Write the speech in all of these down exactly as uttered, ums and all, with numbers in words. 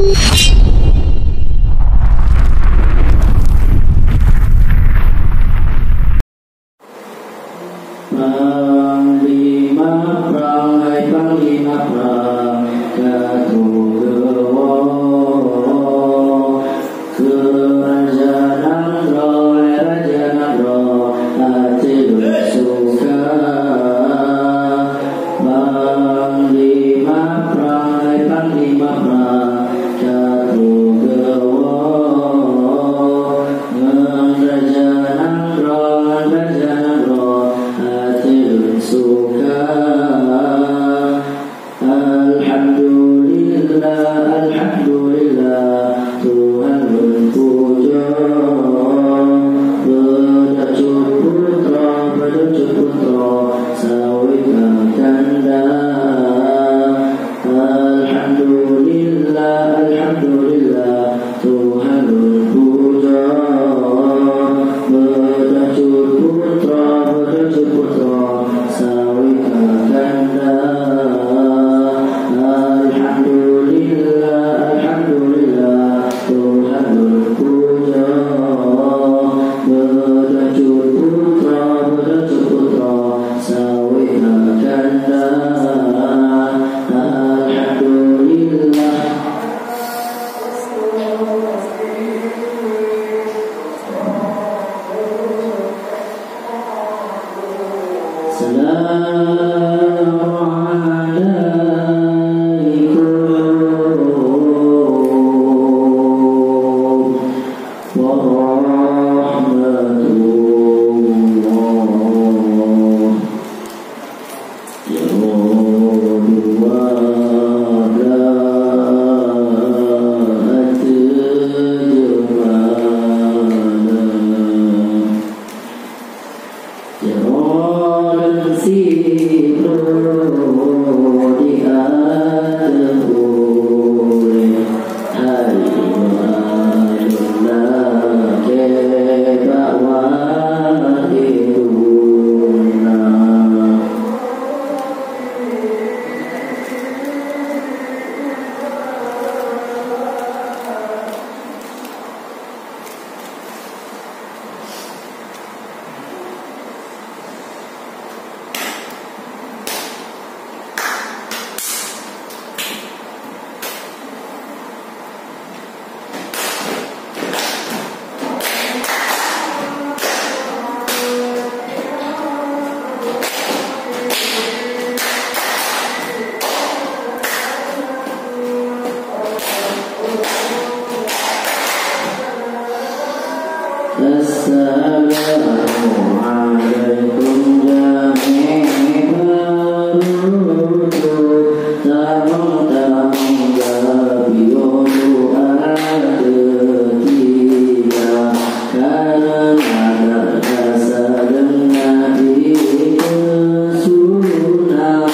Panglima prang, hai panglima prang, ka tuwoe. Keu raja nanggroe, hai raja nanggroe, até lôn suka. Panglima prang, hai panglima prang, ka tuwoe. Ngon raja nanggroe, ngon raja nanggroe, até lôn suka. Alhamdulillah, alhamdulillah, Tuhan lôn pujoe. Beudôh cut putroe, beudôh cut putroe, saweue ka ganda. Alhamdulillah, alhamdulillah, Tuhan lôn pujoe. Beudôh cut putroe, beudôh cut putroe, saweue ka ganda. Alhamdulillah, alhamdulillah, Tuhan lôn pujoe. Beudôh cut putroe, beudôh cut putroe, saweue ka ganda. Alhamdulillah. Assalamualaikum warahmatullahi. Jaroe dua blaih ateueh jeumala. Jaroe lam sidroe di ateueh ulèe. Hai meualon lakèe bak walahé guna. Assalamualaikum jami'an barudu, tamong-tamong gabiyôh doa keu kita, karena gata saleuem Nabi keu sunah.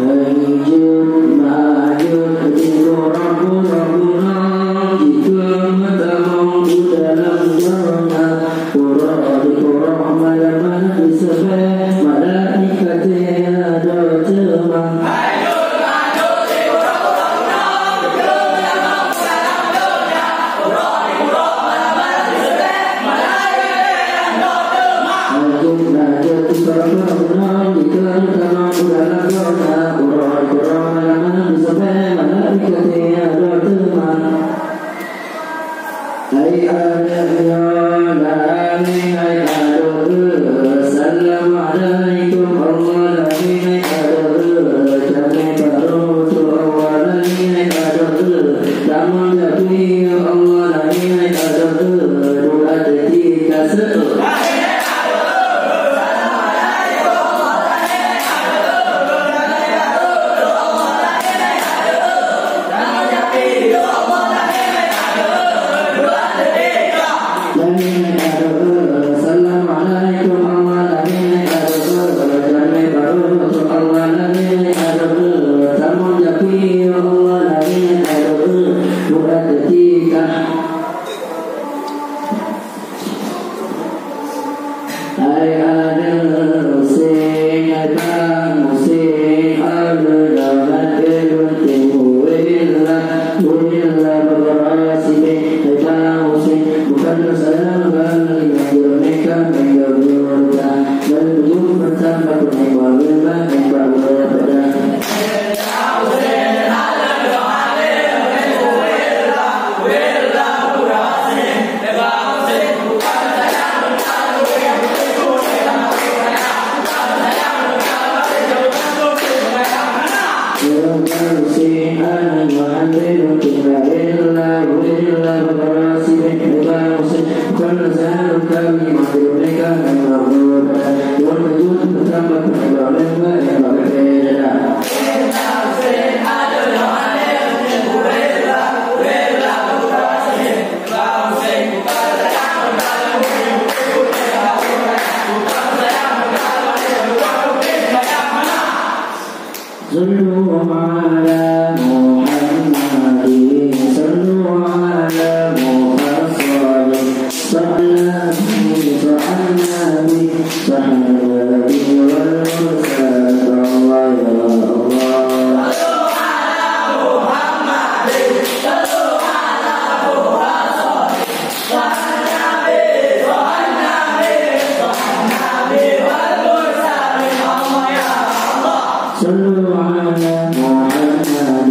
Lanjut maju di gurang-gurang gunong, jikheun meutamong u dalam donya. Uroe di uroe malam-malam di sabe, malaikat adoe teuma. Hai aneuk nyoe, hai aneuk, hai adoe, assalamualaikum, Allah lahé hai adoe, damé barô tu Allah lahé hai adoe, tamong tapi Allah lahé hai adoe, doa teuti Hai Adeueng Husein, hai Bang Husein, aleuh nyoe até lôn tem uéla, uéla babara sibéh. Hai Bang Husein, bukan sayang kami menyuruh mereka, mereka menyuruh kita. Dan begitu bersama dengan keluarga, mereka berada. صلوا على محمد، صلوا على محمد، صلى النبي، صلى النبي، صلى النبي والمرسل. الله يا الله. صلوا على محمد،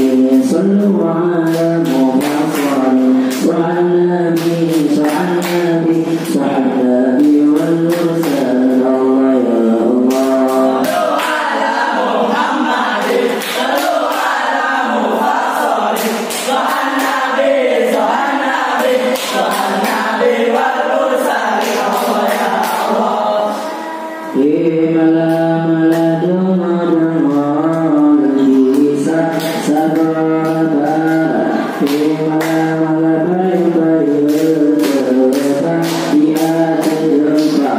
صلوا على محمد، صلى النبي، صلى النبي، صلى النبي والمرسل. الله يا الله. Di malam-malam deungoe-deungoe kisah saboh bara. Di malam-malam bayeue-bayeue teubang di ateueh jeumpa.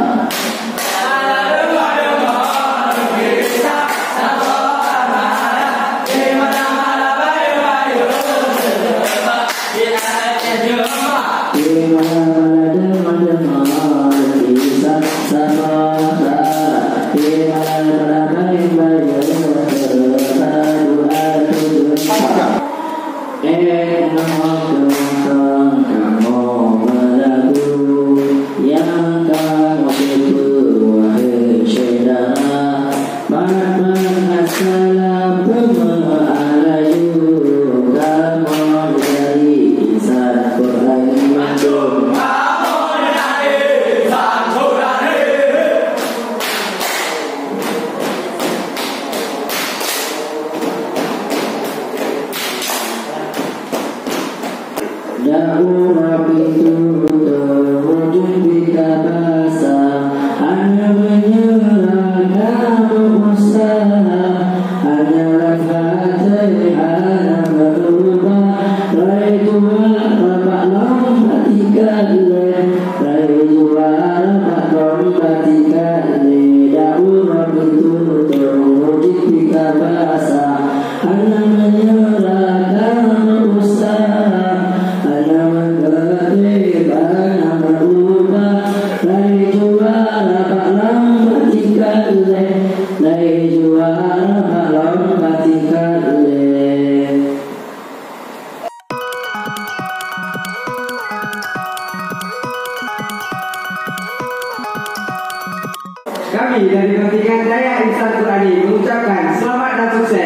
Di malam-malam deungoe-deungoe kisah saboh bara. Di malam-malam bayeue-bayeue teubang di ateueh jeumpa. Eh, nyoe teuntang kamoe meulagu nyang kamoe teupeue, wahé syedara. Pat-pat asai peumeu'ah laju, kamoe jadi insan peurani mandum. Dakwah pintoe teujun pih ka basa, hana meunyeurah ka meu-useuha, hana lam até hana meu-ubah, rai juara bak lom batika lé, rai juara bak lom batika lé. Dakwah pintoe teujun pih ka basa, hana meunyeurah ka meu-useuha, hana meukeudeh hana meu-ubah, rai juara bak lom batika lé, rai juara bak lom batika lé. Kami dari Kontingen Dayah Insan Qurani mengucapkan selamat dan sukses.